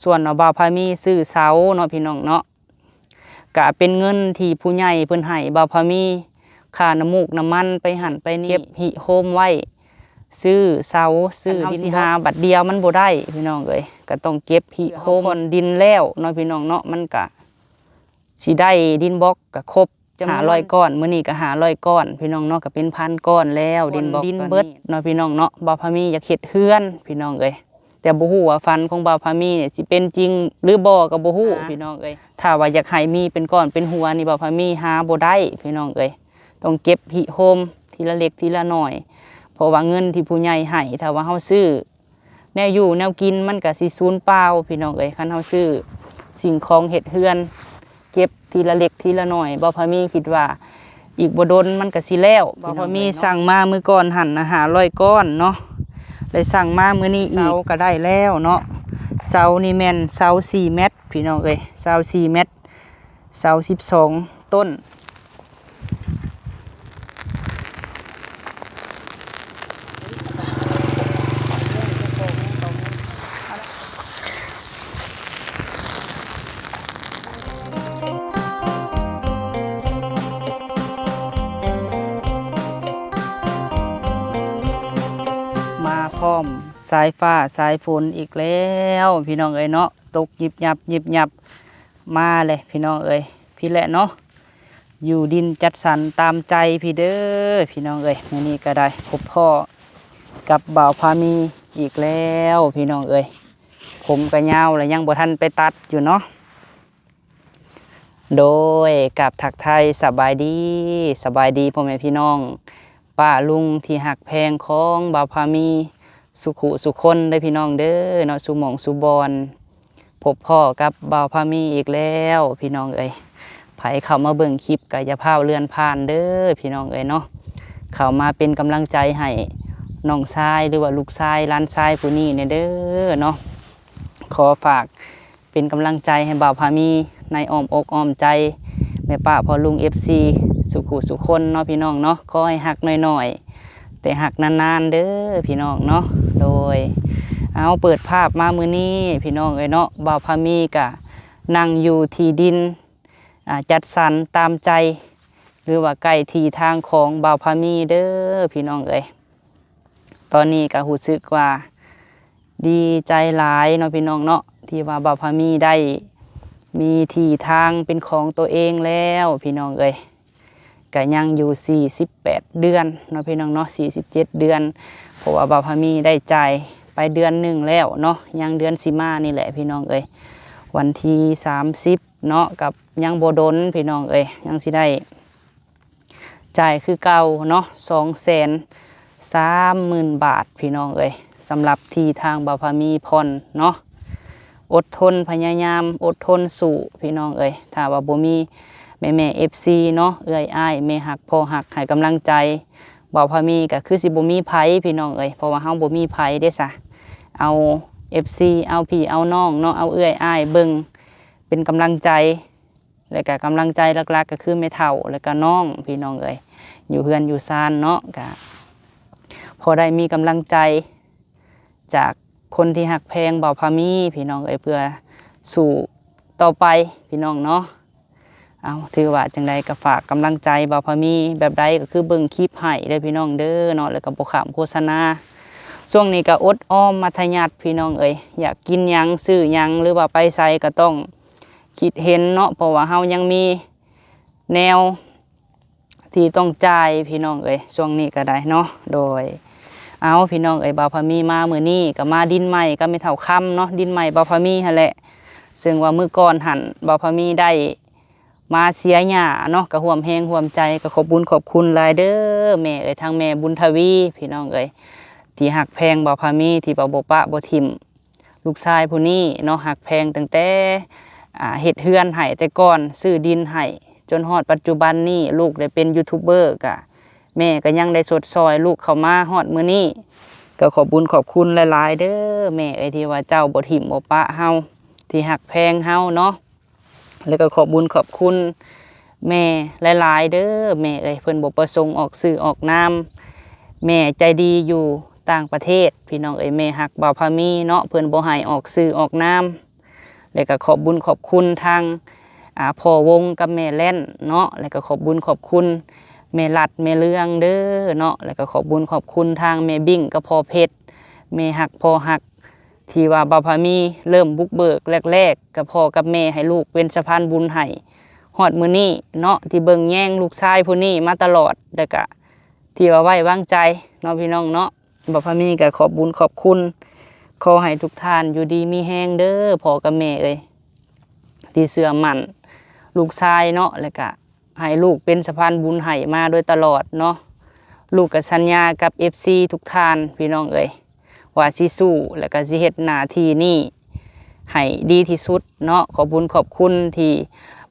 ສ່ວນວ່າບ່າວພາມີຊື້ເສົາເນາະ ພີ່ນ້ອງເນາະ ກະເປັນເງິນທີ່ຜູ້ໃຫຍ່ເພິ່ນໃຫ້ບ່າວພາມີ ຄ່ານ້ຳມູກນ້ຳມັນໄປຫັ້ນໄປນີ້ ເກັບຮິໂຮມໄວ້ ຊື້ເສົາ ຊື້ດິນບລັອກ ຄັນເຮົາຊິຫາບັດດຽວມັນບໍ່ໄດ້ ພີ່ນ້ອງເອີຍ ກະຕ້ອງເກັບຮິໂຮມ ເຮົາຂອນດິນແລ້ວເນາະ ພີ່ນ້ອງເນາະ ມັນກະຊິໄດ້ດິນບລັອກກະຄົບ ຈຳນວນຫ້າຮ້ອຍກ້ອນ ມື້ນີ້ກໍຫ້າຮ້ອຍກ້ອນ ພີ່ນ້ອງເນາະ ກໍເປັນພັນກ້ອນແລ້ວ ດິນບລັອກ ດິນເບິດເນາະ ພີ່ນ້ອງເນາະ ບ່າວພາມີຢາກເຮັດເຮືອນ ພີ່ນ້ອງເອີຍ ແຕ່ບໍ່ຮູ້ວ່າຝັນຂອງບ່າວພາມີນີ້ຊິເປັນຈິງຫຼືບໍ່ກໍບໍ່ຮູ້ ອ່າ ພີ່ນ້ອງເອີຍ ຖ້າວ່າຢາກໃຫ້ມີເປັນກ້ອນເປັນຫົວນີ້ ບ່າວພາມີຫາບໍ່ໄດ້ ພີ່ນ້ອງເອີຍ ຕ້ອງເກັບຮິໂຮມທີລະເລັກທີລະໜ້ອຍ ເພາະວ່າເງິນທີ່ຜູ້ໃຫຍ່ໃຫ້ ຖ້າວ່າເຮົາຊື້ ແນວຢູ່ແນວກິນມັນກະຊິສູນເປົ່າ ພີ່ນ້ອງເອີຍ ຄັນເຮົາຊື້ສິ່ງຂອງເຮັດເຮືອນ ເກັບທີລະເລັກທີລະໜ້ອຍ ບ່າວພາມີຄິດວ່າອີກບໍ່ດົນມັນກະຊິແລ້ວ ພີ່ນ້ອງເອີຍເນາະ ບ່າວພາມີສັ່ງມາມື້ກ່ອນຫັ້ນນະ ຫ້າຮ້ອຍກ້ອນເນາະ ແລະສັ່ງມາມື້ນີ້ອີກ ເສົາກະໄດ້ແລ້ວເນາະ ເສົານີ້ແມ່ນເສົາສີ່ແມັດ ພີ່ນ້ອງເອີຍ ເສົາສີ່ແມັດ ເສົາສິບສອງຕົ້ນ ມາພ້ອມສາຍຟ້າສາຍຝົນອີກແລ້ວ ພີ່ນ້ອງເອີຍເນາະ ຕົກຍິບຍັບຍິບຍັບ ມາແຫຼະພີ່ນ້ອງເອີຍ ພີ້ແຫຼະເນາະ ຢູ່ດິນຈັດສັນຕາມໃຈພີ້ເດີ ພີ່ນ້ອງເອີຍ ມື້ນີ້ກໍໄດ້ພົບພໍ້ກັບບ່າວພາມີອີກແລ້ວ ພີ່ນ້ອງເອີຍ ຜົມກໍຍາວແລ້ວ ຍັງບໍ່ທັນໄປຕັດຢູ່ເນາະ ໂດຍ ກາບທັກທາຍສະບາຍດີ ສະບາຍດີພໍ່ແມ່ພີ່ນ້ອງ ປ້າລຸງທີ່ຮັກແພງຂອງບ່າວພາມີ ສຸຂູສຸຄົນເດີພີ່ນ້ອງເດີເນາະ ສູ່ໝ່ອງສູ່ບ່ອນ ພົບພໍ້ກັບບ່າວພາມີອີກແລ້ວພີ່ນ້ອງເອີຍ ໃຜເຂົ້າມາເບິ່ງຄລິບກໍຢ່າຟ້າວເລື່ອນຜ່ານເດີພີ່ນ້ອງເອີຍເນາະ ເຂົ້າມາເປັນກຳລັງໃຈໃຫ້ນ້ອງຊາຍ ຫຼືວ່າລູກຊາຍຫຼານຊາຍຜູ້ນີ້ແດ່ເດີເນາະ ຂໍຝາກ ເປັນກຳລັງໃຈໃຫ້ບ່າວພາມີໃນອ້ອມອົກອ້ອມໃຈ ແມ່ປ້າພໍ່ລຸງ ເອັຟຊີ ສຸຂູສຸຄົນເນາະ ພີ່ນ້ອງເນາະ ຂໍໃຫ້ຮັກນ້ອຍໆ ແຕ່ຮັກນານໆເດີພີ່ນ້ອງເນາະ ໂດຍ ເອົາ ເປີດພາບມາມື້ນີ້ພີ່ນ້ອງເອີຍເນາະ ບ່າວພາມີກະນັ່ງຢູ່ທີ່ດິນ ອາ ຈັດສັນຕາມໃຈ ຫຼືວ່າໃກ້ທີ່ທາງຂອງບ່າວພາມີເດີພີ່ນ້ອງເອີຍ ຕອນນີ້ກໍຮູ້ສຶກວ່າດີໃຈຫຼາຍເນາະ ພີ່ນ້ອງເນາະ ທີ່ວ່າບ່າວພາມີໄດ້ມີທີ່ທາງເປັນຂອງຕົວເອງແລ້ວ ພີ່ນ້ອງເອີຍ ກໍຍັງຢູ່ສີ່ສິບແປດເດືອນເນາະ ພີ່ນ້ອງເນາະ ສີ່ສິບເຈັດເດືອນ ເພາະວ່າບ່າວພາມີໄດ້ຈ່າຍໄປເດືອນໜຶ່ງແລ້ວເນາະ ຍັງເດືອນຊິມານີ້ແຫຼະ ພີ່ນ້ອງເອີຍ ວັນທີສາມສິບເນາະ ກໍຍັງບໍ່ດົນ ພີ່ນ້ອງເອີຍ ຍັງຊິໄດ້ ຈ່າຍຄືເກົ່າເນາະ ສອງແສນສາມໝື່ນບາດ ພີ່ນ້ອງເອີຍ ສຳລັບທີ່ທາງບ່າວພາມີຜ່ອນເນາະ ອົດທົນພະຍາຍາມ ອົດທົນສູ້ ພີ່ນ້ອງເອີຍ ຖ້າວ່າບໍ່ມີແມ່ໆ ເອັຟຊີ ເນາະ ເອື້ອຍອ້າຍ ແມ່ຮັກ ພໍ່ຮັກ ໃຫ້ກຳລັງໃຈບ່າວພາມີ ກໍຄືຊິບໍ່ມີໃຜ ພີ່ນ້ອງເອີຍ ເພາະວ່າເຮົາບໍ່ມີໃຜເດ້ຊະ ເອົາ ເອັຟຊີ ເອົາພີ່ເອົານ້ອງເນາະ ເອົາເອື້ອຍອ້າຍເບິ່ງ ເປັນກຳລັງໃຈ ແລະກະກຳລັງໃຈຫຼັກໆກໍຄືແມ່ເຖົ້າ ແລະກະນ້ອງ ພີ່ນ້ອງເອີຍ ຢູ່ເຮືອນຢູ່ຊານເນາະ ກະພໍໄດ້ມີກຳລັງໃຈຈາກຄົນທີ່ຮັກແພງບ່າວພາມີ ພີ່ນ້ອງເອີຍ ເພື່ອສູ້ຕໍ່ໄປ ພີ່ນ້ອງເນາະ ເອົາ ຖືວ່າຈັ່ງໃດກໍຝາກກຳລັງໃຈບ່າວພາມີ ແບບໃດກໍຄືເບິ່ງຄລິບໃຫ້ເດີພີ່ນ້ອງເດີເນາະ ແລະກໍບໍ່ຂ້າມໂຄສະນາ ຊ່ວງນີ້ກໍອົດອອມມັດທະຍັດ ພີ່ນ້ອງເອີຍ ຢາກກິນຫຍັງ ຊື້ຫຍັງ ຫຼືວ່າໄປໃສກໍຕ້ອງ ຄິດເຫັນເນາະ ເພາະວ່າເຮົາຍັງມີແນວທີ່ຕ້ອງຈ່າຍ ພີ່ນ້ອງເອີຍ ຊ່ວງນີ້ກໍໄດ້ເນາະ ໂດຍ ເອົາ ພີ່ນ້ອງເອີຍ ບ່າວພາມີມາມື້ນີ້ກໍມາດິນໃໝ່ກັບແມ່ເຖົ້າຄຳເນາະ ດິນໃໝ່ບ່າວພາມີຫັ້ນແຫຼະ ເຊິ່ງວ່າມື້ກ່ອນຫັ້ນບ່າວພາມີໄດ້ມາເສຍຫຍ້າເນາະ ກໍຮ່ວມແຮງຮ່ວມໃຈ ກໍຂອບບຸນຂອບຄຸນຫຼາຍເດີແມ່ເອີຍ ທັງແມ່ບຸນທະວີ ພີ່ນ້ອງເອີຍ ທີ່ຮັກແພງບ່າວພາມີ ທີ່ວ່າບໍ່ປະບໍ່ຖິ້ມ ລູກຊາຍຜູ້ນີ້ເນາະ ຮັກແພງຕັ້ງແຕ່ ອ່າ ເຮັດເຮືອນໃຫ້ແຕ່ກ່ອນ ຊື້ດິນໃຫ້ ຈົນຮອດປັດຈຸບັນນີ້ ລູກໄດ້ເປັນຢູທູບເບີ ກະແມ່ກໍຍັງໄດ້ຊົດຊ່ອຍລູກເຂົ້າມາຮອດມື້ນີ້ ກໍຂອບບຸນຂອບຄຸນຫຼາຍໆເດີແມ່ເອີຍ ທີ່ວ່າເຈົ້າບໍ່ຖິ້ມບໍ່ປະເຮົາ ທີ່ຮັກແພງເຮົາເນາະ. ແລ້ວກໍຂອບບຸນຂອບຄຸນແມ່ຫຼາຍໆເດີແມ່ເອີຍ ເພິ່ນບໍ່ປະສົງອອກຊື່ອອກນາມ ແມ່ໃຈດີຢູ່ຕ່າງປະເທດ ພີ່ນ້ອງເອີຍ ແມ່ຮັກບ່າວພາມີເນາະ ເພິ່ນບໍ່ໃຫ້ອອກຊື່ອອກນາມ ແລະກໍຂອບບຸນຂອບຄຸນທາງ ອ່າ ພໍ່ວົງກັບແມ່ແລ່ນເນາະ ແລະກໍຂອບບຸນຂອບຄຸນແມ່ລັດແມ່ເລື່ອງເດີເນາະ ແລະກໍຂອບບຸນຂອບຄຸນທາງແມ່ບິ້ງກັບພໍ່ເພັດ ແມ່ຮັກພໍ່ຮັກ ທີ່ວ່າບ່າວພາມີເລີ່ມບຸກເບີກແລກໆ ກັບພໍ່ກັບແມ່ ໃຫ້ລູກເປັນສະພານບຸນໃຫ້ ຮອດມື້ນີ້ເນາະ ທີ່ເບິ່ງແຍງລູກຊາຍຜູ້ນີ້ມາຕະຫຼອດ ແລະກະທີ່ວ່າໄວ້ວາງໃຈເນາະ ພີ່ນ້ອງເນາະ. ບ່າວພາມີກໍຂອບບຸນຂອບຄຸນ ຂໍໃຫ້ທຸກທ່ານຢູ່ດີມີແຮງເດີພໍ່ກັບແມ່ເອີຍ ທີ່ເຊື່ອໝັ້ນລູກຊາຍເນາະ ແລະກະໃຫ້ລູກເປັນສະພານບຸນໃຫ້ມາໂດຍຕະຫຼອດເນາະ. ລູກກໍສັນຍາກັບເອັຟຊີທຸກທ່ານ ພີ່ນ້ອງເອີຍ ວ່າຊິສູ້ ແລະກະຊິເຮັດໜ້າທີ່ນີ້ໃຫ້ດີທີ່ສຸດເນາະ. ຂອບບຸນຂອບຄຸນທີ່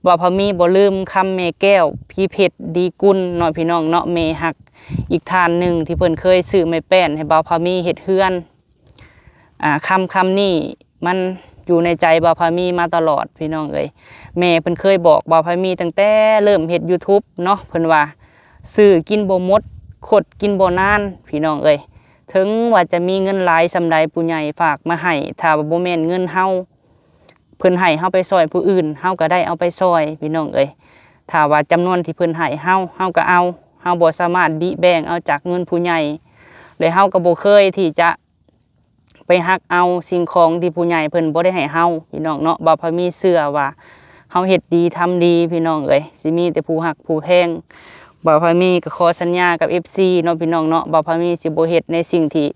ບ່າວພາມີບໍ່ລືມຄຳແມ່ແກ້ວ ພີເພັດ ດີກຸນເນາະ ພີ່ນ້ອງເນາະ ແມ່ຮັກອີກທ່ານໜຶ່ງ ທີ່ເພິ່ນເຄີຍຊື້ໄມ້ແປ້ນໃຫ້ບ່າວພາມີເຮັດເຮືອນ. ອ່າ ຄຳ ຄຳນີ້ມັນຢູ່ໃນໃຈບ່າວພາມີມາຕະຫຼອດ ພີ່ນ້ອງເອີຍ. ແມ່ເພິ່ນເຄີຍບອກບ່າວພາມີຕັ້ງແຕ່ເລີ່ມເຮັດ YouTube ເນາະ ເພິ່ນວ່າ ຊື້ກິນບໍ່ໝົດ ຄົດກິນບໍ່ນານ ພີ່ນ້ອງເອີຍ. ເຖິງວ່າຈະມີເງິນຫຼາຍສ່ຳໃດຜູ້ໃຫຍ່ຝາກມາໃຫ້ ຖ້າວ່າບໍ່ແມ່ນເງິນເຮົາ ເພິ່ນໃຫ້ເຮົາໄປຊ່ອຍຜູ້ອື່ນ ເຮົາກໍໄດ້ເອົາໄປຊ່ອຍ ພີ່ນ້ອງເອີຍ. ຖ້າວ່າຈຳນວນທີ່ເພິ່ນໃຫ້ເຮົາ ເຮົາກໍເອົາ ເຮົາບໍ່ສາມາດບິແບ່ງເອົາຈາກເງິນຜູ້ໃຫຍ່ ແລະເຮົາກໍບໍ່ເຄີຍທີ່ຈະ ໄປຮັກເອົາສິ່ງຂອງທີ່ຜູ້ໃຫຍ່ເພິ່ນບໍ່ໄດ້ໃຫ້ເຮົາ ພີ່ນ້ອງເນາະ. ບ່າວພາມີເຊື່ອວ່າເຮົາເຮັດດີທຳດີ ພີ່ນ້ອງເອີຍ ຊິມີແຕ່ຜູ້ຮັກຜູ້ແພງ. ບ່າວພາມີກໍຂໍສັນຍາກັບເອັຟຊີເນາະ ພີ່ນ້ອງເນາະ ບ່າວພາມີຊິບໍ່ເຮັດໃນສິ່ງທີ່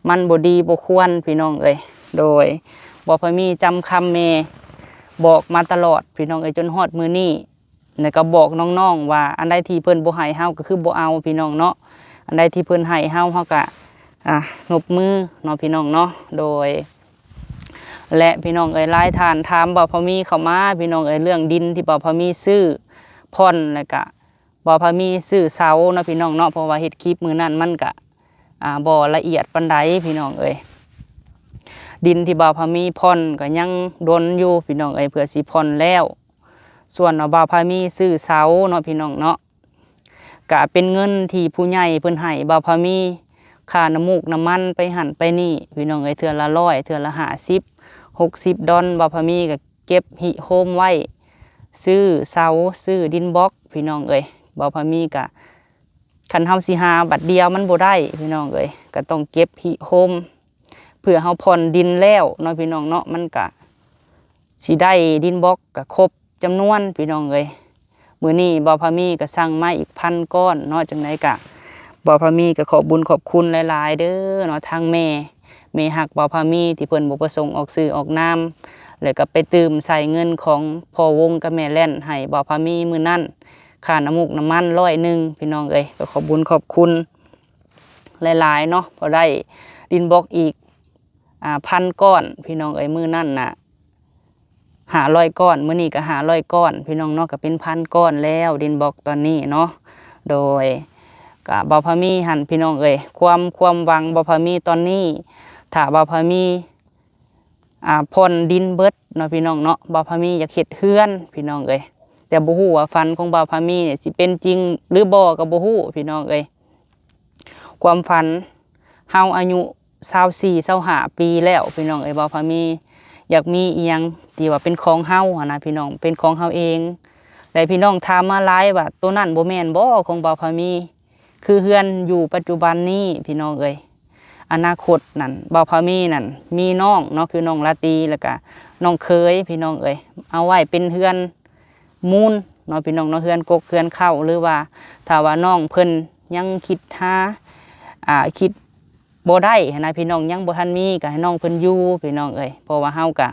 ມັນບໍ່ດີບໍ່ຄວນ ພີ່ນ້ອງເອີຍ. ໂດຍ ບ່າວພາມີຈຳຄຳແມ່ບອກມາຕະຫຼອດ ພີ່ນ້ອງເອີຍ ຈົນຮອດມື້ນີ້. ແລ້ວກໍບອກນ້ອງໆວ່າ ອັນໃດທີ່ເພິ່ນບໍ່ໃຫ້ເຮົາກໍຄືບໍ່ເອົາ ພີ່ນ້ອງເນາະ. ອັນໃດທີ່ເພິ່ນໃຫ້ເຮົາ ເຮົາກໍ ອ່າ ນົບມືເນາະ ພີ່ນ້ອງເນາະ. ໂດຍ ແລະ ພີ່ນ້ອງເອີຍ ຫຼາຍທ່ານຖາມບ່າວພາມີເຂົ້າມາ ພີ່ນ້ອງເອີຍ ເລື່ອງດິນທີ່ບ່າວພາມີຊື້ຜ່ອນ ແລ້ວກໍບ່າວພາມີຊື້ເສົາເນາະ ພີ່ນ້ອງເນາະ. ເພາະວ່າເຮັດຄລິບມື້ນັ້ນມັນກໍ ອ່າ ບໍ່ລະອຽດປານໃດ ພີ່ນ້ອງເອີຍ. ດິນທີ່ບ່າວພາມີຜ່ອນກໍຍັງດົນຢູ່ ພີ່ນ້ອງເອີຍ ເພື່ອຊິຜ່ອນແລ້ວ. ສ່ວນວ່າບ່າວພາມີຊື້ເສົາເນາະ ພີ່ນ້ອງເນາະ ກະເປັນເງິນທີ່ຜູ້ໃຫຍ່ເພິ່ນໃຫ້ບ່າວພາມີ ຄ່ານ້ຳມູກນ້ຳມັນໄປຫັ້ນໄປນີ້ ພີ່ນ້ອງເອີຍ ເທື່ອລະຮ້ອຍ ເທື່ອລະຫ້າສິບ ຫົກສິບດອນ ບ່າວພາມີກະເກັບຮິໂຮມໄວ້ ຊື້ເສົາ ຊື້ດິນບລັອກ ພີ່ນ້ອງເອີຍ. ບ່າວພາມີກະ ຄັນເຮົາຊິຫາບາດດຽວມັນບໍ່ໄດ້ ພີ່ນ້ອງເອີຍ ກະຕ້ອງເກັບຮິໂຮມ ເພື່ອເຮົາຜ່ອນດິນແລ້ວເນາະ ພີ່ນ້ອງເນາະ ມັນກະຊິໄດ້ດິນບລັອກກະຄົບຈຳນວນ ພີ່ນ້ອງເອີຍ. ມື້ນີ້ບ່າວພາມີກະສັ່ງມາອີກພັນກ້ອນເນາະ. ຈັ່ງໃດກະບ່າວພາມີກະຂອບບຸນຂອບຄຸນຫຼາຍໆເດີເນາະ ທາງແມ່ ແມ່ຮັກບ່າວພາມີ ທີ່ເພິ່ນບໍ່ປະສົງອອກຊື່ອອກນາມ ແລ້ວກະໄປຕື່ມໃສ່ເງິນຂອງພໍ່ວົງກັບແມ່ແລ່ນໃຫ້ບ່າວພາມີມື້ນັ້ນ ຄ່ານ້ຳມູກນ້ຳມັນຮ້ອຍໜຶ່ງ ພີ່ນ້ອງເອີຍ. ກະຂອບບຸນຂອບຄຸນ ຫຼາຍໆເນາະ ພໍໄດ້ດິນບລັອກອີກ ອ່າ ພັນກ້ອນ ພີ່ນ້ອງເອີຍ. ມື້ນັ້ນນະຫ້າຮ້ອຍກ້ອນ ມື້ນີ້ກໍຫ້າຮ້ອຍກ້ອນ ພີ່ນ້ອງເນາະ ກໍເປັນພັນກ້ອນແລ້ວ ດິນບລັອກຕອນນີ້ເນາະ. ໂດຍ ກໍບ່າວພາມີຫັ້ນ ພີ່ນ້ອງເອີຍ ຄວາມ ຄວາມຫວັງບ່າວພາມີຕອນນີ້ ຖ້າບ່າວພາມີ ອ່າ ຜ່ອນດິນເບິດເນາະ ພີ່ນ້ອງເນາະ ບ່າວພາມີຢາກເຮັດເຮືອນ ພີ່ນ້ອງເອີຍ. ແຕ່ບໍ່ຮູ້ວ່າຝັນຂອງບ່າວພາມີນີ້ຊິເປັນຈິງຫຼືບໍ່ກໍບໍ່ຮູ້ ພີ່ນ້ອງເອີຍ. ຄວາມຝັນ ເຮົາອາຍຸຊາວສີ່ ຊາວຫ້າປີແລ້ວ ພີ່ນ້ອງເອີຍ. ບ່າວພາມີຢາກມີອີ່ຫຍັງທີ່ວ່າເປັນຂອງເຮົາຫັ້ນນະ ພີ່ນ້ອງ ເປັນຂອງເຮົາເອງ. ແລະ ພີ່ນ້ອງຖາມມາຫຼາຍວ່າ ໂຕນັ້ນບໍ່ແມ່ນບໍ່ຂອງບ່າວພາມີ? ຄືເຮືອນຢູ່ປັດຈຸບັນນີ້ ພີ່ນ້ອງເອີຍ ອະນາຄົດນັ້ນ ບ່າວພາມີນັ້ນມີນ້ອງເນາະ ຄືນ້ອງລາຕີ ແລ້ວກະນ້ອງເຂີຍ ພີ່ນ້ອງເອີຍ ເອົາໄວ້ເປັນເຮືອນມູນເນາະ ພີ່ນ້ອງເນາະ ເຮືອນກົກເຮືອນເຄົ້າ ຫຼືວ່າຖ້າວ່ານ້ອງເພິ່ນຍັງຄິດຫາ ອ່າ ຄິດບໍ່ໄດ້ຫັ້ນນະ ພີ່ນ້ອງ ຍັງບໍ່ທັນມີ ກໍໃຫ້ນ້ອງເພິ່ນຢູ່ ພີ່ນ້ອງເອີຍ. ເພາະວ່າເຮົາກະ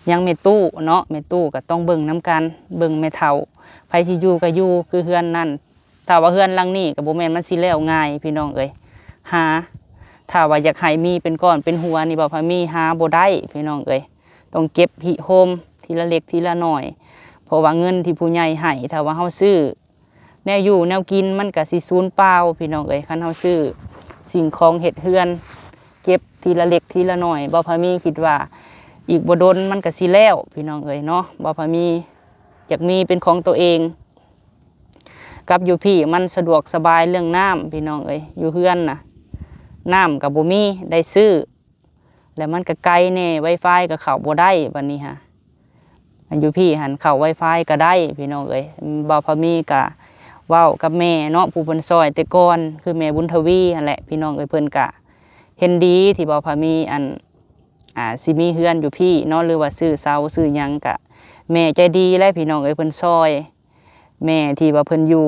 ຍັງແມ່ຕູ້ເນາະ ແມ່ຕູ້ກໍຕ້ອງເບິ່ງນຳກັນ ເບິ່ງແມ່ເຖົ້າ ໃຜຊິຢູ່ກໍຢູ່ ຄືເຮືອນນັ້ນ. ຖ້າວ່າເຮືອນຫຼັງນີ້ກໍບໍ່ແມ່ນມັນຊິແລ້ວງ່າຍ ພີ່ນ້ອງເອີຍ ຫາ ຖ້າວ່າຢາກໃຫ້ມີເປັນກ້ອນເປັນຫົວນີ້ ບ່າວພາມີຫາບໍ່ໄດ້ ພີ່ນ້ອງເອີຍ. ຕ້ອງເກັບຮິໂຮມທີລະເລັກທີລະໜ້ອຍ ເພາະວ່າເງິນທີ່ຜູ້ໃຫຍ່ໃຫ້ ຖ້າວ່າເຮົາຊື້ ແນວຢູ່ແນວກິນມັນກະຊິສູນເປົ່າ ພີ່ນ້ອງເອີຍ. ຄັນເຮົາຊື້ສິ່ງຂອງເຮັດເຮືອນ ເກັບທີລະເລັກທີລະໜ້ອຍ ບ່າວພາມີຄິດວ່າອີກບໍ່ດົນມັນກະຊິແລ້ວ ພີ່ນ້ອງເອີຍເນາະ. ບ່າວພາມີຢາກມີເປັນຂອງໂຕເອງ ກັບຢູ່ພີ້ມັນສະດວກສະບາຍເລື່ອງນ້ຳ ພີ່ນ້ອງເອີຍ. ຢູ່ເຮືອນນະ ນ້ຳກະບໍ່ມີ ໄດ້ຊື້ ແລ້ວມັນກໍໄກແດ່ Wi-Fi ກໍເຂົ້າບໍ່ໄດ້ບັດນີ້ຫາ. ຢູ່ພີ້ຫັ້ນເຂົ້າ Wi-Fi ກໍໄດ້ພີ່ນ້ອງເອີຍ. ບ່າວພາມີກໍເວົ້າກັບແມ່ເນາະ ຜູ້ເພິ່ນຊ່ອຍແຕ່ກ່ອນ ຄືແມ່ບຸນທະວີຫັ້ນແຫຼະພີ່ນ້ອງເອີຍ. ເພິ່ນກໍເຫັນດີທີ່ບ່າວພາມີ ອັນ ອ່າ ຊິມີເຮືອນຢູ່ພີ້ເນາະ ຫຼືວ່າຊື້ເສົາຊື້ຫຍັງ ກະແມ່ໃຈດີແຫຼະພີ່ນ້ອງເອີຍ. ເພິ່ນຊ່ອຍ ແມ່ທີ່ວ່າເພິ່ນຢູ່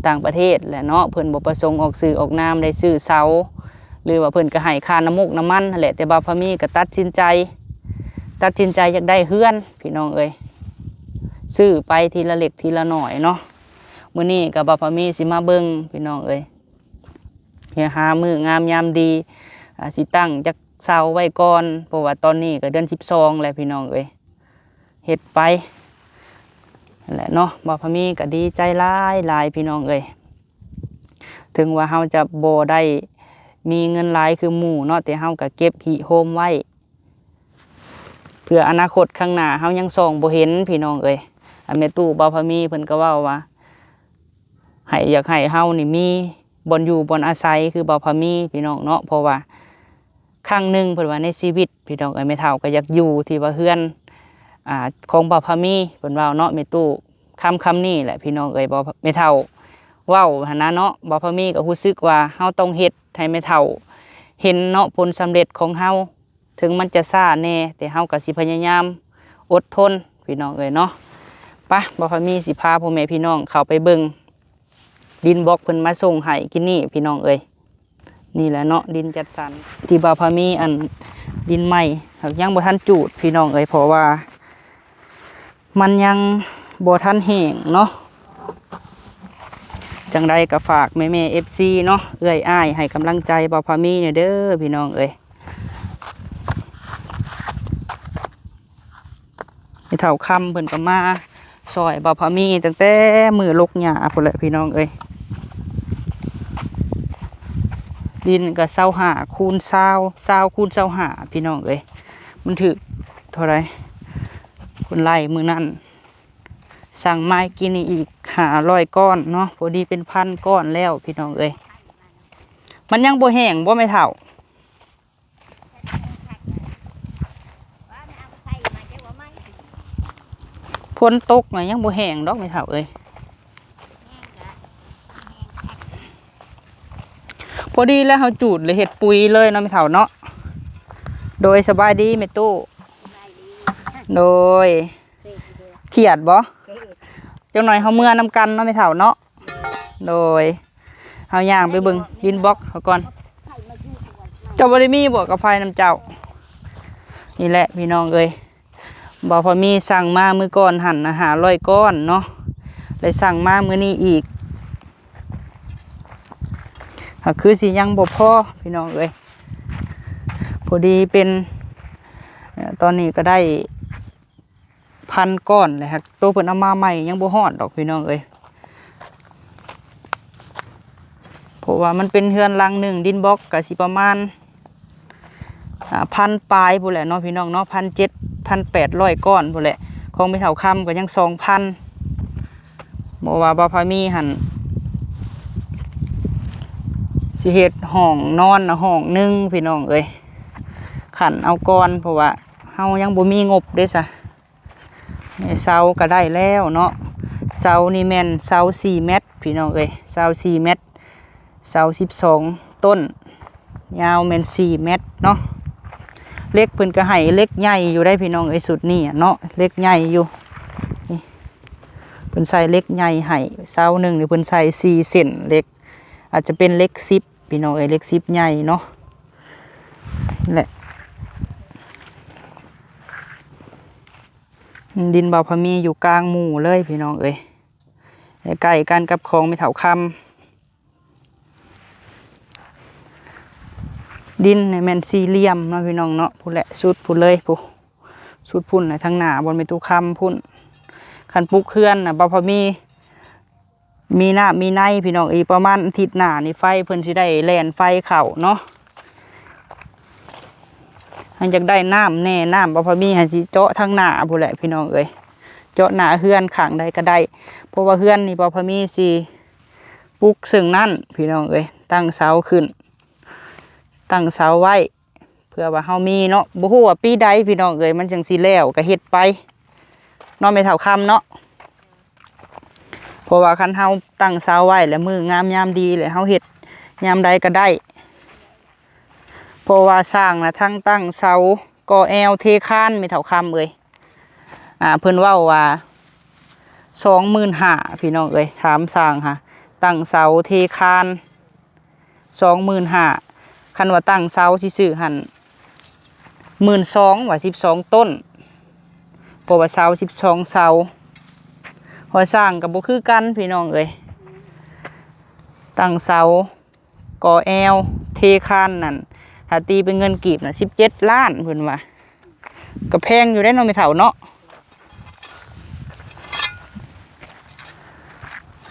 ຕ່າງປະເທດແຫຼະເນາະ ເພິ່ນບໍ່ປະສົງອອກຊື່ອອກນາມ ໄດ້ຊື້ເສົາ ຫຼືວ່າເພິ່ນກໍໃຫ້ຄ່ານ້ຳມຸກນ້ຳມັນຫັ້ນແຫຼະ. ແຕ່ບ່າວພາມີກໍຕັດສິນໃຈ ຕັດສິນໃຈຢາກໄດ້ເຮືອນພີ່ນ້ອງເອີຍ ຊື້ໄປທີລະເລັກທີລະໜ້ອຍເນາະ. ມື້ນີ້ກໍບ່າວພາມີຊິມາເບິ່ງພີ່ນ້ອງເອີຍ ເຮັດຫາມື້ງາມຍາມດີ ອ່າ ຊິຕັ້ງຈັກເສົາໄວ້ກ່ອນ ເພາະວ່າຕອນນີ້ກໍເດືອນສິບສອງແລ້ວພີ່ນ້ອງເອີຍ. ເຮັດໄປຫັ້ນແຫຼະເນາະ. ບ່າວພາມີກໍດີໃຈຫຼາຍໆ ພີ່ນ້ອງເອີຍ. ເຖິງວ່າເຮົາຈະບໍ່ໄດ້ມີເງິນຫຼາຍຄືໝູ່ເນາະ ແຕ່ເຮົາກໍເກັບຮິໂຮມໄວ້ ເພື່ອອະນາຄົດຂ້າງໜ້າເຮົາຍັງສ່ອງບໍ່ເຫັນພີ່ນ້ອງເອີຍ. ອາ ແມ່ຕູ້ບ່າວພາມີເພິ່ນກໍເວົ້າວ່າ ໃຫ້ ຢາກໃຫ້ເຮົານີ້ມີບ່ອນຢູ່ບ່ອນອາໄສຄືບ່າວພາມີພີ່ນ້ອງເນາະ. ເພາະວ່າຄັ້ງໜຶ່ງເພິ່ນວ່າໃນຊີວິດພີ່ນ້ອງເອີຍ ແມ່ເຖົ້າກໍຢາກຢູ່ທີ່ວ່າເຮືອນ ອ່າ ຂອງບ່າວພາມີ ເພິ່ນເວົ້າເນາະ ແມ່ຕູ້ຄຳ ຄຳນີ້ແຫຼະພີ່ນ້ອງເອີຍ. ບ່າວ ແມ່ເຖົ້າເວົ້າຫັ້ນນະເນາະ ບ່າວພາມີກໍຮູ້ສຶກວ່າເຮົາຕ້ອງເຮັດໃຫ້ແມ່ເຖົ້າເຫັນເນາະ ຜົນສຳເລັດຂອງເຮົາ. ເຖິງມັນຈະຊ້າແດ່ ແຕ່ເຮົາກໍຊິພະຍາຍາມອົດທົນພີ່ນ້ອງເອີຍເນາະ. ປະ ບ່າວພາມີຊິພາພໍ່ແມ່ພີ່ນ້ອງເຂົ້າໄປເບິ່ງດິນບລັອກເພິ່ນມາສົ່ງໃຫ້ກິນນີ້ພີ່ນ້ອງເອີຍ. ນີ້ແຫຼະເນາະ ດິນຈັດສັນ ທີ່ບ່າວພາມີ ອັນ ດິນໃໝ່ ຫາກຍັງບໍ່ທັນຈູດພີ່ນ້ອງເອີຍ ເພາະວ່າ ມັນຍັງບໍ່ທັນແຫ້ງເນາະ. ຈັ່ງໃດກໍຝາກແມ່ໆ ເອັຟຊີ ເນາະ ເອື້ອຍອ້າຍໃຫ້ກຳລັງໃຈບ່າວພາມີແດ່ເດີພີ່ນ້ອງເອີຍ. ແມ່ເຖົ້າຄຳເພິ່ນກໍມາຊ່ອຍບ່າວພາມີຕັ້ງແຕ່ມື້ລົກຫຍ້າພຸ້ນແຫຼະພີ່ນ້ອງເອີຍ. ດິນກໍຊາວຫ້າຄູນຊາວ ຊາວຄູນຊາວຫ້າພີ່ນ້ອງເອີຍ. ມັນຖືກເທົ່າໃດ ເພິ່ນໄລ່ມື້ນັ້ນ ສັ່ງມາກິນນີ້ອີກຫ້າຮ້ອຍກ້ອນເນາະ ພໍດີເປັນພັນກ້ອນແລ້ວພີ່ນ້ອງເອີຍ. ມັນຍັງບໍ່ແຫ້ງບໍ່ແມ່ເຖົ້າ? ຝົນຕົກນະຍັງບໍ່ແຫ້ງດອກແມ່ເຖົ້າເອີຍ. ພໍດີແລ້ວເຮົາຈູດແລ້ວເຮັດປຸ໋ຍເລີຍເນາະແມ່ເຖົ້າເນາະ. ໂດຍ ສະບາຍດີແມ່ຕູ້. ໂດຍ ຄຽດບໍ່? ຈັກໜ້ອຍເຮົາເມືອນຳກັນເນາະແມ່ເຖົ້າເນາະ. ໂດຍ ເຮົາຍ່າງໄປເບິ່ງດິນບລັອກເຮົາກ່ອນ. ເຈົ້າບໍ່ໄດ້ມີບໍ່ກາໄຟນຳເຈົ້າ? ນີ້ແຫຼະພີ່ນ້ອງເອີຍ ບ່າວພາມີສັ່ງມາມື້ກ່ອນຫັ້ນນະ ຫ້າຮ້ອຍກ້ອນເນາະ ແລະສັ່ງມາມື້ນີ້ອີກ ກໍຄືຊິຍັງບໍ່ພໍພີ່ນ້ອງເອີຍ. ພໍດີເປັນ ເອີ ຕອນນີ້ກໍໄດ້ພັນກ້ອນແຫຼະ ຫາກໂຕເພິ່ນເອົາມາໃໝ່ຍັງບໍ່ຮອດດອກພີ່ນ້ອງເອີຍ. ເພາະວ່າມັນເປັນເຮືອນຫຼັງໜຶ່ງ ດິນບລັອກກໍຊິປະມານ ອ່າ ພັນປາຍພຸ້ນແຫຼະເນາະພີ່ນ້ອງເນາະ ພັນເຈັດ ພັນແປດຮ້ອຍກ້ອນພຸ້ນແຫຼະ. ຂອງແມ່ເຖົ້າຄຳກໍຍັງສອງພັນ ບໍ່ວ່າບ່າວພາມີຫັ້ນ ຊິເຮັດຫ້ອງນອນນະຫ້ອງໜຶ່ງພີ່ນ້ອງເອີຍ ຂັ້ນເອົາກ່ອນ ເພາະວ່າເຮົາຍັງບໍ່ມີງົບເດ້ຊະ. ເສົາກໍໄດ້ແລ້ວເນາະ ເສົານີ້ແມ່ນເສົາສີ່ແມັດພີ່ນ້ອງເອີຍ ເສົາສີ່ແມັດ ເສົາສິບສອງຕົ້ນ ຍາວແມ່ນສີ່ແມັດເນາະ. ເຫຼັກເພິ່ນກໍໃຫ້ເຫຼັກໃຫຍ່ຢູ່ໄດ໋ພີ່ນ້ອງເອີຍ ຊຸດນີ້ເນາະ ເຫຼັກໃຫຍ່ຢູ່ ນີ້ ເພິ່ນໃສ່ເຫຼັກໃຫຍ່ໃຫ້ ເສົາໜຶ່ງນີ້ເພິ່ນໃສ່ສີ່ເສັ້ນເຫຼັກ ອາດຈະເປັນເຫຼັກສິບພີ່ນ້ອງເອີຍ ເຫຼັກສິບໃຫຍ່ເນາະ. ແຫຼະ ດິນບ່າວພາມີຢູ່ກາງໝູ່ເລີຍພີ່ນ້ອງເອີຍ ໃກ້ກັນກັບຂອງແມ່ເຖົ້າຄຳ. ດິນນີ້ແມ່ນສີ່ຫຼ່ຽມເນາະພີ່ນ້ອງເນາະ ພຸ້ນແຫຼະ ສຸດພຸ້ນເລີຍ ພຸ້ນ ສຸດພຸ້ນແຫຼະ ທາງໜ້າບ່ອນແມ່ຕູ້ຄຳພຸ້ນ. ຄັນປຸກເຮືອນນະ ບ່າວພາມີ ມີນ້ຳມີໃນພີ່ນ້ອງ ອີກປະມານອາທິດໜ້ານີ້ ໄຟເພິ່ນຊິໄດ້ແລ່ນໄຟເຂົ້າເນາະ. ຫາກຢາກໄດ້ນ້ຳແດ່ ນ້ຳບໍ່ພໍມີ ຫາກຊິເຈາະທາງໜ້າພຸ້ນແຫຼະພີ່ນ້ອງເອີຍ ເຈາະໜ້າເຮືອນຂ້າງໃດກໍໄດ້ ເພາະວ່າເຮືອນນີ້ບໍ່ພໍມີຊິປຸກເຊິ່ງນັ້ນພີ່ນ້ອງເອີຍ ຕັ້ງເສົາຂຶ້ນ ຕັ້ງເສົາໄວ້ ເພື່ອວ່າເຮົາມີເນາະ ບໍ່ຮູ້ວ່າປີໃດພີ່ນ້ອງເອີຍ ມັນຈັ່ງຊິແລ້ວ ກະເຮັດໄປເນາະ ແມ່ເຖົ້າຄຳເນາະ. ເພາະວ່າຄັນເຮົາຕັ້ງເສົາໄວ້ແລ້ວ ມື້ງາມຍາມດີແລ້ວ ເຮົາເຮັດຍາມໃດກະໄດ້. ເພາະວ່າຊ່າງນະ ທັງຕັ້ງເສົາ ກໍ່ແອວ ເທຄານ ແມ່ເຖົ້າຄຳເອີຍ ອ່າ ເພິ່ນເວົ້າວ່າ ສອງໝື່ນຫ້າ ພີ່ນ້ອງເອີຍ. ຖາມຊ່າງຫາ ຕັ້ງເສົາ ເທຄານ ສອງໝື່ນຫ້າ. ຄັນວ່າຕັ້ງເສົາຊື່ໆຫັ້ນ ໝື່ນສອງ ວ່າ ສິບສອງຕົ້ນ ເພາະວ່າເສົາ ສິບສອງເສົາ. ເພາະວ່າຊ່າງກະບໍ່ຄືກັນ ພີ່ນ້ອງເອີຍ ຕັ້ງເສົາ ກໍ່ແອວ ເທຄານນັ້ນ ຖ້າຕີເປັນເງິນກີບນະ ສິບເຈັດລ້ານ ເພິ່ນວ່າ ກະແພງຢູ່ເດ້ເນາະ ແມ່ເຖົ້າເນາະ.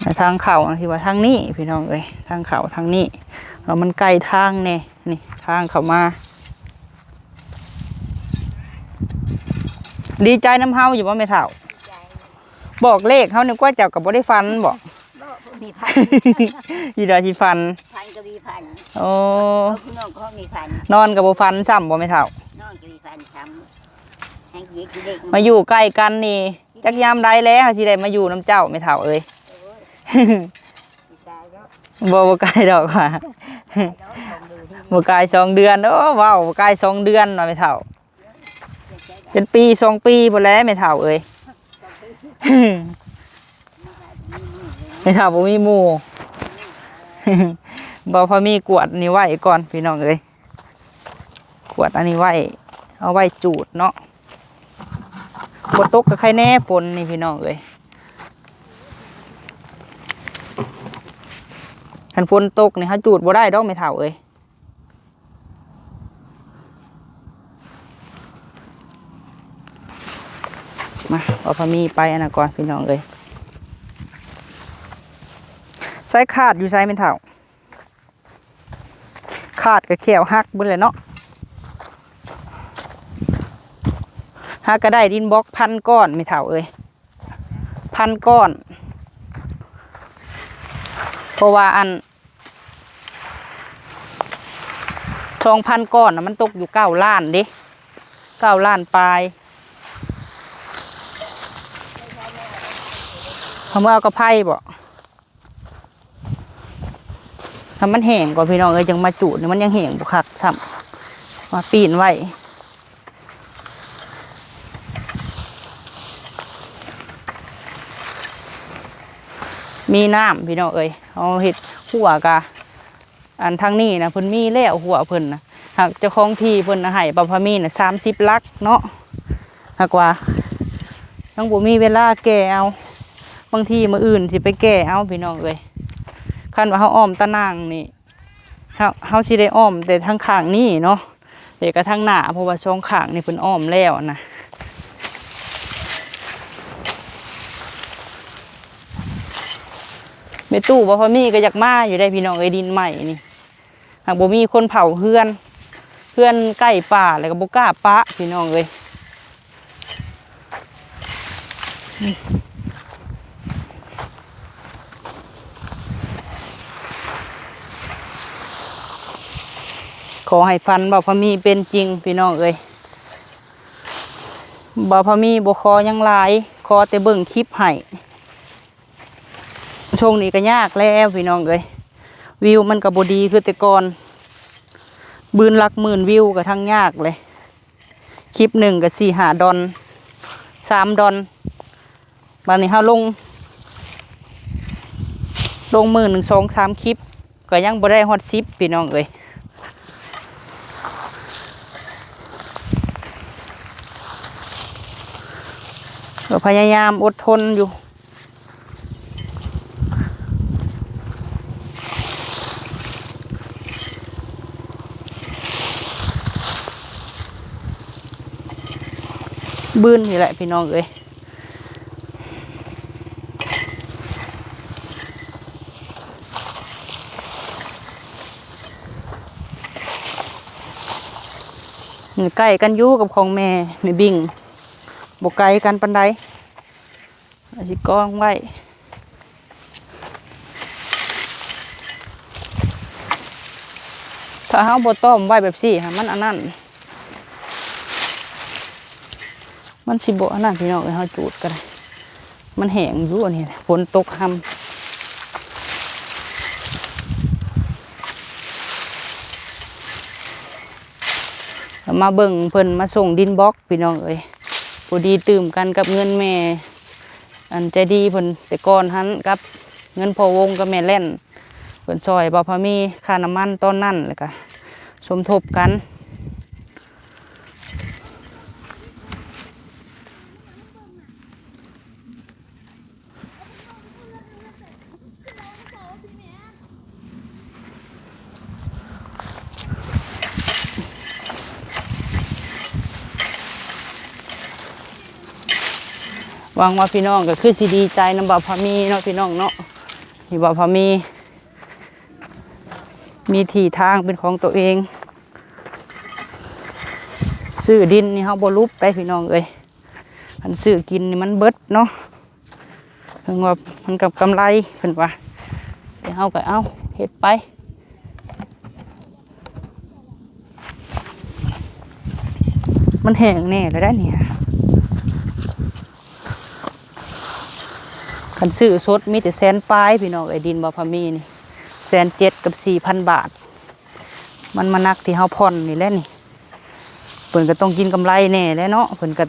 ແລະ ທາງເຂົ້າທີ່ວ່າທາງນີ້ ພີ່ນ້ອງເອີຍ ທາງເຂົ້າທາງນີ້ ວ່າມັນໄກທາງແດ່. ນີ້ທາງເຂົ້າມາ. ດີໃຈນຳເຮົາຢູ່ບໍ່ແມ່ເຖົ້າ? ບອກເລກເຮົານີ້ກວ່າ ເຈົ້າກະບໍ່ໄດ້ຝັນບໍ? ບໍ່ ບໍ່ມີໃຜ ຢູ່ໃດຊິຝັນ ຝັນກະມີຝັນ. ໂອ້ ເອົາ ພີ່ນ້ອງກະມີຝັນ ນອນກະບໍ່ຝັນຊ້ຳບໍແມ່ເຖົ້າ? ນອນກະມີຝັນຊ້ຳ ແຮງເດັກເດັກ ມາຢູ່ໃກ້ກັນນີ້ ຈັກຍາມໃດແລ້ວເຮົາຊິໄດ້ມາຢູ່ນຳເຈົ້າແມ່ເຖົ້າເອີຍ. ໂອ້ຍ ບໍ່ ບໍ່ກາຍດອກວ່າ ບໍ່ກາຍສອງເດືອນ. ໂອ້ ເວົ້າບໍ່ກາຍສອງເດືອນເນາະແມ່ເຖົ້າ ເປັນປີສອງປີພຸ້ນແຫຼະແມ່ເຖົ້າເອີຍ. ແມ່ເຖົ້າບໍ່ມີໝູ່ ບໍ່ພໍມີກວດນີ້ໄວ້ກ່ອນພີ່ນ້ອງເອີຍ. ກວດອັນນີ້ໄວ້ ເອົາໄວ້ຈູດເນາະ. ບໍ່ຕົກກະໄຄແນ່ຝົນນີ້ພີ່ນ້ອງເອີຍ. ຄັນຝົນຕົກນີ້ເຮົາຈູດບໍ່ໄດ້ດອກແມ່ເຖົ້າເອີຍ. ມາ ເອົາພາມີໄປອັນນັ້ນກ່ອນພີ່ນ້ອງເອີຍ. ສາຍຄາດຢູ່ໃສແມ່ເຖົ້າ? ຄາດກະແຂ້ວຫັກເບິດແຫຼະເນາະ. ຫາກະໄດ້ດິນບລັອກພັນກ້ອນແມ່ເຖົ້າເອີຍ ພັນກ້ອນ. ເພາະວ່າອັນ ສອງພັນກ້ອນນະ ມັນຕົກຢູ່ເກົ້າລ້ານເດ້ ເກົ້າລ້ານປາຍ. ເຮົາເອົາມາເອົາກັບໄຜບໍ? ໃຫ້ມັນແຫ້ງກ່ອນພີ່ນ້ອງເອີຍ ຈັ່ງມາຈູດ. ນີ້ມັນຍັງແຫ້ງບໍ່ຄັກຊ້ຳ ມາປີ້ນໄວ້. ມີນ້ຳພີ່ນ້ອງເອີຍ ເຮົາເຮັດຮົ້ວກະ ອັນທາງນີ້ນະ ເພິ່ນມີແລ້ວຮົ້ວເພິ່ນນະ ຫາກເຈົ້າຂອງທີ່ເພິ່ນນະໃຫ້ປ້າພາມີນະ ສາມສິບຫຼັກເນາະ. ຫາກວ່າຍັງບໍ່ມີເວລາແກ່ເອົາ ບາງທີມື້ອື່ນຊິໄປແກ່ເອົາພີ່ນ້ອງເອີຍ. ຄັນວ່າເຮົາອ້ອມຕາໜ່າງນີ້ ເຮົາ ເຮົາຊິໄດ້ອ້ອມແຕ່ທາງຂ້າງນີ້ເນາະ ແລ້ວກະທາງໜ້າ ເພາະວ່າສອງຂ້າງນີ້ເພິ່ນອ້ອມແລ້ວນະ. ແມ່ຕູ້ບໍ່ພໍມີກະຢາກມາຢູ່ໄດ໋ພີ່ນ້ອງເອີຍ ດິນໃໝ່ນີ້ ຫາກບໍ່ມີຄົນເຝົ້າເຮືອນ ເຮືອນໃກ້ປ່າ ແລ້ວກະບໍ່ກ້າປະພີ່ນ້ອງເອີຍ. ຂໍໃຫ້ຝັນບ່າວພາມີເປັນຈິງພີ່ນ້ອງເອີຍ. ບ່າວພາມີບໍ່ຂໍຫຍັງຫຼາຍ ຂໍແຕ່ເບິ່ງຄລິບໃຫ້. ຊ່ວງນີ້ກະຍາກແລ້ວພີ່ນ້ອງເອີຍ ວິວມັນກະບໍ່ດີຄືແຕ່ກ່ອນ ບືນຫຼັກໝື່ນວິວກະທັງຍາກເລີຍ. ຄລິບໜຶ່ງກະສີ່ຫ້າດອນ ສາມດອນ. ບາດນີ້ເຮົາລົງ ລົງມື້ໜຶ່ງສອງສາມຄລິບ ກະຍັງບໍ່ໄດ້ຮອດສິບພີ່ນ້ອງເອີຍ. ກະພະຍາຍາມອົດທົນຢູ່. ບືນນີ້ແຫຼະພີ່ນ້ອງເອີຍ. ໃກ້ກັນຢູ່ກັບຂອງແມ່ ແມ່ບິງ ບໍ່ໄກກັນປານໃດ. ເອົາຊິກອງໄວ້ ຖ້າເຮົາບໍ່ຕ້ອມໄວ້ແບບຊີ້ຫະ ມັນອັນນັ້ນ ມັນຊິບໍ່ອັນນັ້ນພີ່ນ້ອງເອີຍ ເຮົາຈູດກໍໄດ້ ມັນແຫ້ງຢູ່ອັນນີ້ ຝົນຕົກຮຳ. ກໍມາເບິ່ງເພິ່ນມາສົ່ງດິນບລັອກພີ່ນ້ອງເອີຍ ພໍດີຕື່ມກັນກັບເງິນແມ່ ອັນໃຈດີເພິ່ນແຕ່ກ່ອນຫັ້ນ ກັບເງິນພໍ່ວົງກັບແມ່ແລ່ນ ເພິ່ນຊ່ອຍບ່າວພາມີຄ່ານ້ຳມັນຕອນນັ້ນ ແລ້ວກະສົມທົບກັນ. ຫວັງວ່າພີ່ນ້ອງກໍຄືຊິດີໃຈນຳບ່າວພາມີເນາະ ພີ່ນ້ອງເນາະ ທີ່ບ່າວພາມີ ມີທີ່ທາງເປັນຂອງຕົວເອງ. ຊື້ດິນນີ້ເຮົາບໍ່ຫຼຸບໄດ໋ພີ່ນ້ອງເອີຍ ຄັນຊື້ກິນນີ້ມັນເບິດເນາະ ເພິ່ນວ່າມັນກໍກຳໄລ ເພິ່ນວ່າ ແຕ່ເຮົາກໍເອົາເຮັດໄປ. ມັນແຫ້ງແນ່ແລ້ວໄດ໋ນີ້ ຄັນຊື້ສົດມີແຕ່ແສນປາຍພີ່ນ້ອງເອີຍ ດິນບ່າວພາມີນີ້ ແສນເຈັດກັບສີ່ພັນບາດ. ມັນມາໜັກທີ່ເຮົາຜ່ອນນີ້ແຫຼະນີ້ ເພິ່ນກໍຕ້ອງກິນກຳໄລແດ່ແຫຼະເນາະ ເພິ່ນກໍ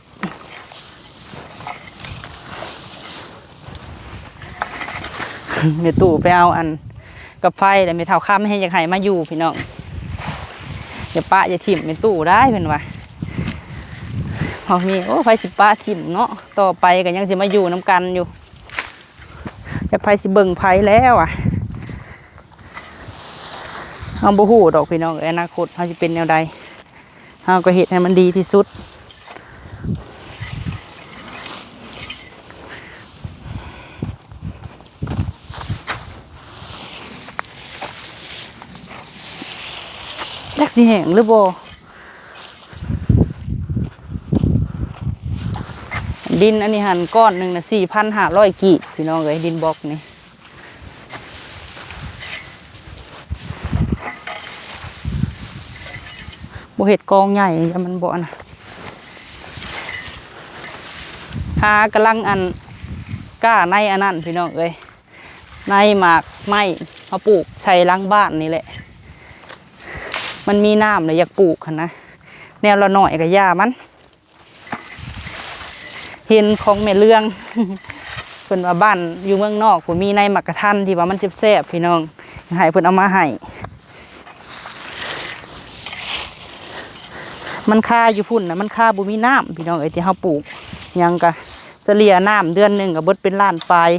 ແມ່ຕູ້ໄປເອົາອັນກັບໄຟ ແລ້ວແມ່ເຖົ້າຄຳແຮ່ງຢາກໃຫ້ມາຢູ່ພີ່ນ້ອງ ຢ່າປະຢ່າຖິ້ມແມ່ຕູ້ໄດ້ເພິ່ນວ່າ ເຮົາມີ ໂອ້ ໃຜຊິປະຖິ້ມເນາະ ຕໍ່ໄປກໍຍັງຊິມາຢູ່ນຳກັນຢູ່ ແລ້ວໃຜຊິເບິ່ງໃຜແລ້ວອະ. ເຮົາບໍ່ຮູ້ດອກພີ່ນ້ອງເອີຍ ອະນາຄົດເຮົາຊິເປັນແນວໃດ ເຮົາກໍເຮັດໃຫ້ມັນດີທີ່ສຸດ. ຈັກຊິແຫ້ງຫຼືບໍ່ ດິນອັນນີ້ຫັ້ນ ກ້ອນໜຶ່ງນະ ສີ່ພັນຫ້າຮ້ອຍກີບ ພີ່ນ້ອງເອີຍ ດິນບລັອກນີ້. ບໍ່ເຮັດກອງໃຫຍ່ ຢ້ານມັນບໍ່ອັນນະ ຫາກຳລັງອັນ ກ້າໃນອັນນັ້ນພີ່ນ້ອງເອີຍ ໃນໝາກໄມ້ ເຮົາປູກໃສ່ຫຼັງບ້ານນີ້ແຫຼະ ມັນມີນ້ຳແລ້ວຢາກປູກຫັ້ນນະ ແນວລະໜ້ອຍກໍຢ່າມັນ. ເຫັນຂອງແມ່ເລື່ອງ ເພິ່ນວ່າບ້ານຢູ່ເມືອງນອກພຸ້ນມີໃນໝາກກະທັນທີ່ວ່າມັນແຊບໆ ພີ່ນ້ອງ ໃຫ້ເພິ່ນເອົາມາໃຫ້ ມັນຄາຢູ່ພຸ້ນນະ ມັນຄາບໍ່ມີນ້ຳ ພີ່ນ້ອງເອີຍ ທີ່ເຮົາປູກຫຍັງກະສະເລ່ຍນ້ຳເດືອນໜຶ່ງກະເບິດເປັນລ້ານປາຍ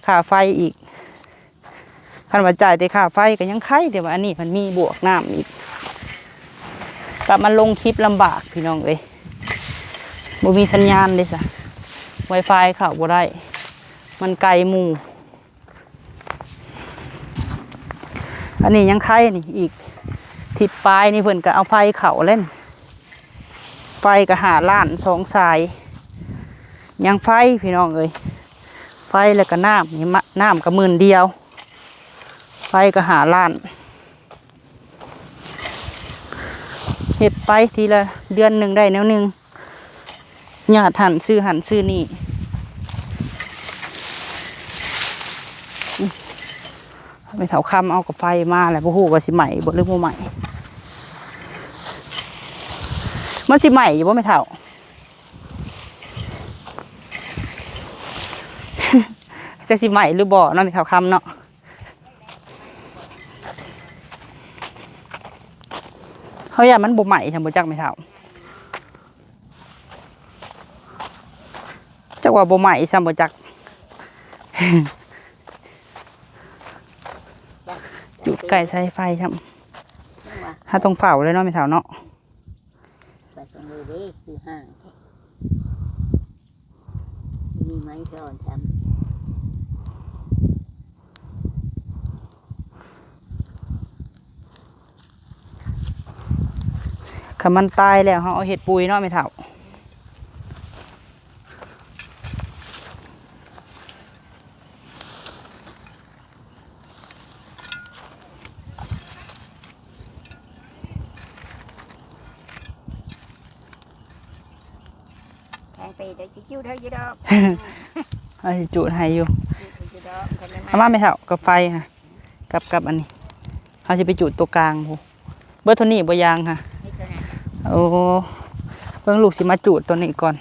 ຄ່າໄຟອີກ ຄັນວ່າຈ່າຍແຕ່ຄ່າໄຟກໍຍັງໄຄ ແຕ່ວ່າອັນນີ້ມັນມີບວກນ້ຳອີກ ກັບມາລົງຄລິບລຳບາກພີ່ນ້ອງເອີຍ ບໍ່ມີສັນຍານເດ້ຊະ ວາຍຟາຍເຂົ້າບໍ່ໄດ້ ມັນໄກໝູ່. ອັນນີ້ຍັງໄຄນີ້ອີກ ທິດປາຍນີ້ເພິ່ນກໍເອົາໄຟເຂົ້າແລ້ວ ໄຟກໍຫ້າລ້ານສອງສາຍ ຍັງໄຟພີ່ນ້ອງເອີຍ ໄຟແລ້ວກໍນ້ຳນີ້ ມະ ນ້ຳກໍໝື່ນດຽວ ໄຟກໍຫ້າລ້ານ ເຮັດໄປທີລະເດືອນໜຶ່ງໄດ້ແນວໜຶ່ງ ຍາດຫັ້ນຊື້ຫັ້ນຊື້ນີ້ ແມ່ເຖົ້າຄຳເອົາກາໄຟມາແລ້ວ ບໍ່ຮູ້ວ່າຊິໄໝ້ບໍ່ ຫຼືບໍ່ໄໝ້ ມັນຊິໄໝ້ຢູ່ບໍ່ແມ່ເຖົ້າ? ຈັກຊິໄໝ້ຫຼືບໍ່ເນາະ ແມ່ເຖົ້າຄຳເນາະ ເຮົາຢ້ານມັນບໍ່ໄໝ້ຊັ້ນບໍ່ຈັກແມ່ເຖົ້າ ຈັກວ່າບໍ່ໄໝ້ຊ້ຳບໍ່ຈັກ ຈູດໃກ້ສາຍໄຟຊ້ຳ ເຮົາຕ້ອງເຝົ້າເລີຍເນາະແມ່ເຖົ້າເນາະ ໄປກັນເລີຍເດ້ ຄືຫ້າງແທ້ ມີໄມ້ຊ້ອນຊ້ຳ ຄັນມັນຕາຍແລ້ວ ເຮົາເອົາເຮັດປຸ໋ຍເນາະແມ່ເຖົ້າ. ເ ແພງໄປ ເດີ ຊິຈູດໃຫ້ຢູ່ດອກ ເຮົາຊິຈູດໃຫ້ຢູ່. ຈູດໃຫ້ຢູ່ດອກ ຄັນໄດ້ມາ ເອົາມາແມ່ເຖົ້າ ກັບໄຟຫັ້ນ ກັບ ກັບອັນນີ້ ເຮົາຊິໄປຈູດຕົວກາງພຸ້ນ. ເບິດເທົ່ານີ້ບໍ່ ຢາງຫະ? ມີເທົ່ານັ້ນ. ໂອ້ ເບິ່ງ ລູກຊິມາຈູດຕົວນີ້ກ່ອນ.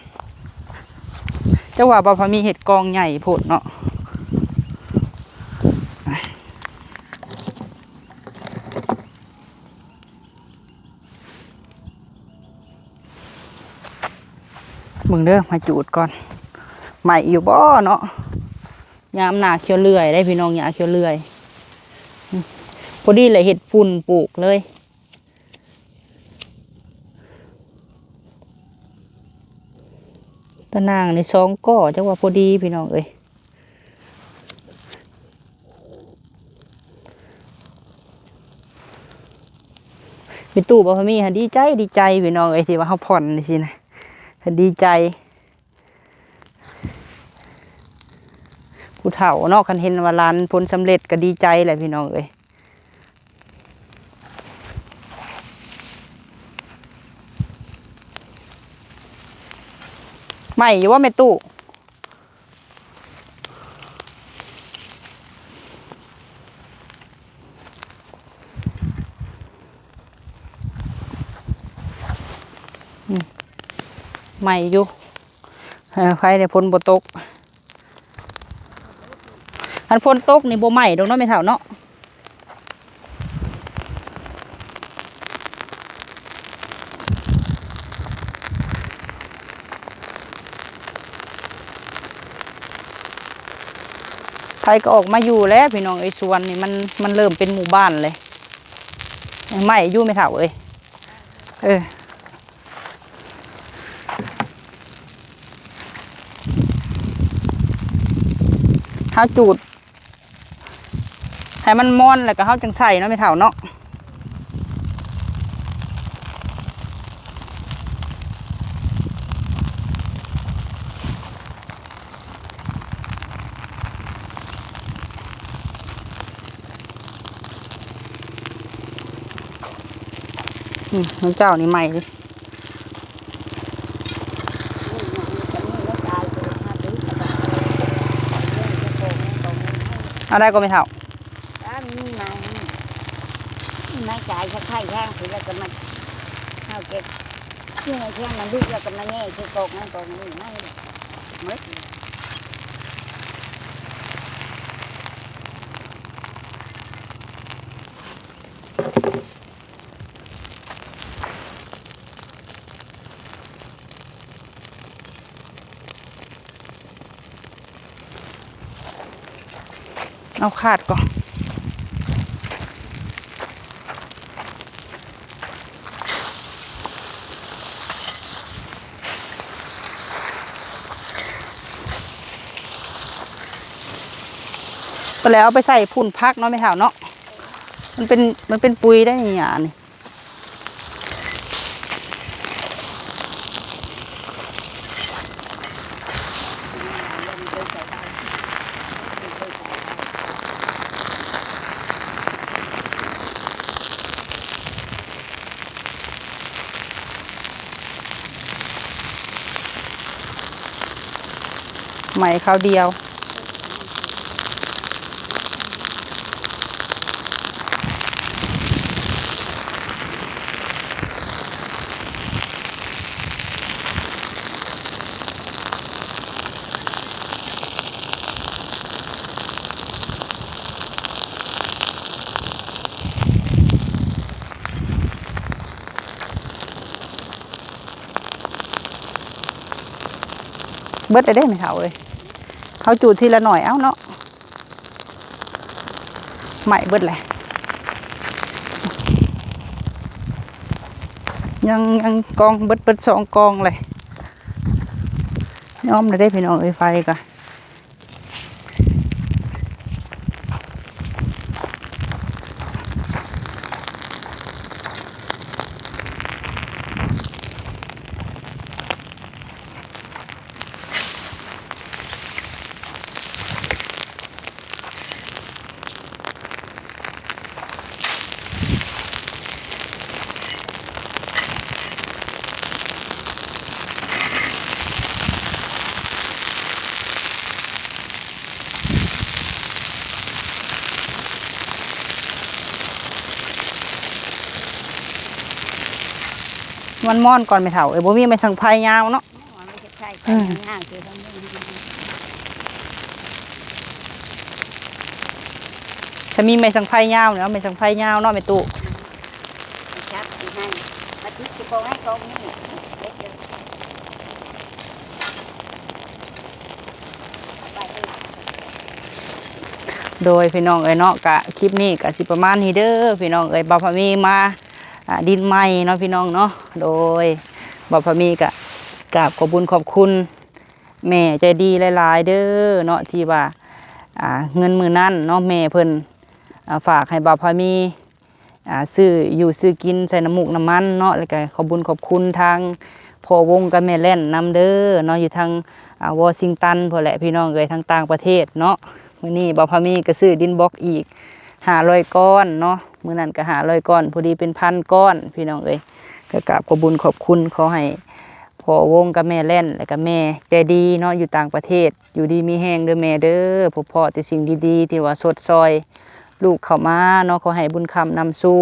ເຈົ້າວ່າບ່າວພາມີເຮັດກອງໃຫຍ່ໂພດເນາະ. ເບິ່ງເດີ ມາຈູດກ່ອນ ໄໝ້ຢູ່ບໍ່ເນາະ? ຍາມໜ້າຂຽວເລື່ອຍເດ້ພີ່ນ້ອງ ຫຍ້າຂຽວເລື່ອຍ. ພໍດີແຫຼະ ເຮັດຝຸ່ນປູກເລີຍ. ຕາໜ່າງນີ້ສອງກໍ ຈັກວ່າພໍດີພີ່ນ້ອງເອີຍ. ມີຕູ້ບໍ່ມີຫາ ດີໃຈ ດີໃຈພີ່ນ້ອງເອີຍ ທີ່ວ່າເຮົາຜ່ອນຈັ່ງຊີ້ນະ ເພິ່ນດີໃຈ. ຜູ້ເຖົ້າເນາະ ຄັນເຫັນວ່າຫຼານຜົນສຳເລັດກໍດີໃຈແຫຼະພີ່ນ້ອງເອີຍ. ໄໝ້ຢູ່ບໍ່ແມ່ຕູ້? ອືມ ໄໝ້ຢູ່. ເອີ ໄຟນີ້ຝົນບໍ່ຕົກ ຄັນຝົນຕົກນີ້ບໍ່ໄໝ້ດອກເນາະແມ່ເຖົ້າເນາະ. ໃຜກໍອອກມາຢູ່ແລ້ວພີ່ນ້ອງເອີຍ ສວນນີ້ມັນ ມັນເລີ່ມເປັນໝູ່ບ້ານເລີຍ. ໄໝ້ຢູ່ແມ່ເຖົ້າເອີຍ. ເອີ ເຮົາຈູດໃຫ້ມັນມອນ ແລ້ວກໍເຮົາຈຶ່ງໃສ່ເນາະແມ່ເຖົ້າເນາະ. ອືມ ຂອງເຈົ້ານີ້ໃໝ່ເດ້. ເອົາໄດ້ກໍແມ່ເຖົ້າ? ມີໄມ້ ມີໄມ້ຈາຍ ສະໄຄທາງພຸ້ນ ແລ້ວກໍມາ ເຮົາເກັບ ນີ້ ເຄື່ອງມັນດິບ ແລ້ວກໍມາແຍ່ໃສ່ກອກນັ້ນກອກນີ້ ໃຫ້ໝົດ. ເອົາຂາດກ່ອນ ກໍແລ້ວເອົາໄປໃສ່ຝຸ່ນຜັກເນາະແມ່ເຖົ້າເນາະ ມັນເປັນ ມັນເປັນປຸ໋ຍໄດ້ນີ້ ຫຍ້ານີ້. ໄໝ້ຄາວດຽວ. ເບິດແລ້ວເດ້ແມ່ເຖົ້າເອີຍ ເຮົາຈູດທີລະໜ້ອຍເອົາເນາະ ໄໝ້ເບິດແລ້ວ ຍັງ ຍັງກອງ ເບິດ ເບິດສອງກອງເລີຍ ຍອມແລ້ວເດ້ພີ່ນ້ອງເອີຍ ໄຟກະ ເ ມັນມອນກ່ອນແມ່ເຖົ້າເອີຍ ບໍ່ມີໄມ້ສັງໄພຍາວເນາະ. ເອີ ມັນຈະໃຊ້ໄປ ເອີ ຍ່າງໆ ຄືເຮົາມີ ຖ້າມີໄມ້ສັງໄພຍາວເນາະ ໄມ້ສັງໄພຍາວເນາະແມ່ຕູ້. ຈັບຊິໃຫ້ ມາຕິດຊິບໍ່ໃຫ້ກອງນີ້ ເຮັດເດີ. ໂດຍພີ່ນ້ອງເອີຍເນາະ ກະຄລິບນີ້ກະຊິປະມານນີ້ເດີພີ່ນ້ອງເອີຍ. ບ່າວພາມີມາ ອ່າ ດິນໃໝ່ເນາະພີ່ນ້ອງເນາະ. ໂດຍ ບ່າວພາມີກະກາບຂອບບຸນຂອບຄຸນແມ່ໃຈດີຫຼາຍໆເດີເນາະ ທີ່ວ່າ ອ່າ ເງິນມື້ນັ້ນເນາະ ແມ່ເພິ່ນ ອ່າ ຝາກໃຫ້ບ່າວພາມີ ອ່າ ຊື້ຢູ່ຊື້ກິນ ໃສ່ນ້ຳມູກນ້ຳມັນເນາະ. ແລ້ວກະຂອບບຸນຂອບຄຸນທາງພໍ່ວົງກັບແມ່ແລ່ນນຳເດີເນາະ ຢູ່ທາງ ອ່າ ວໍຊິງຕັນພຸ້ນແຫຼະພີ່ນ້ອງເອີຍ ທາງຕ່າງປະເທດເນາະ. ມື້ນີ້ບ່າວພາມີກະຊື້ດິນບລັອກອີກຫ້າຮ້ອຍກ້ອນເນາະ ມື້ນັ້ນກະຫ້າຮ້ອຍກ້ອນ ພໍດີເປັນພັນກ້ອນພີ່ນ້ອງເອີຍ. ກະກາບຂອບບຸນຂອບຄຸນ ຂໍໃຫ້ພໍ່ວົງກັບແມ່ແລ່ນ ແລ້ວກະແມ່ໃຈດີເນາະ ຢູ່ຕ່າງປະເທດ ຢູ່ດີມີແຮງເດີແມ່ເດີ ພົບພໍ້ແຕ່ສິ່ງດີໆ ທີ່ວ່າຊົດຊ່ອຍລູກເຂົ້າມາເນາະ. ຂໍໃຫ້ບຸນຄ້ຳນຳຊູ່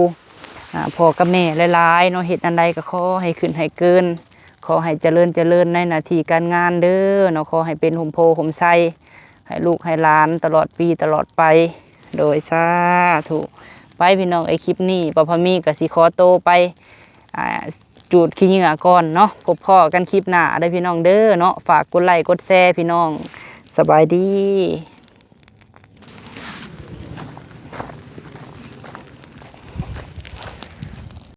ອ່າ ພໍ່ກັບແມ່ຫຼາຍໆເນາະ ເຮັດອັນໃດກໍຂໍໃຫ້ຂຶ້ນໃຫ້ເກີນ ຂໍໃຫ້ຈະເລີນຈະເລີນໃນໜ້າທີ່ການງານເດີເນາະ. ຂໍໃຫ້ເປັນຮົ່ມໂພຮົ່ມໄຊໃຫ້ລູກໃຫ້ຫຼານຕະຫຼອດປີຕະຫຼອດໄປ. ໂດຍ ສາທຸ. ໄປພີ່ນ້ອງເອີຍ ຄລິບນີ້ບ່າວພາມີກໍຊິຂໍໂຕໄປ ອ່າ ຈູດຂີ້ເຫຍື້ອກ່ອນເນາະ. ພົບພໍ້ກັນຄລິບໜ້າເດີພີ່ນ້ອງເດີເນາະ. ຝາກກົດໄລ້ກົດແຊພີ່ນ້ອງ. ສະບາຍດີ.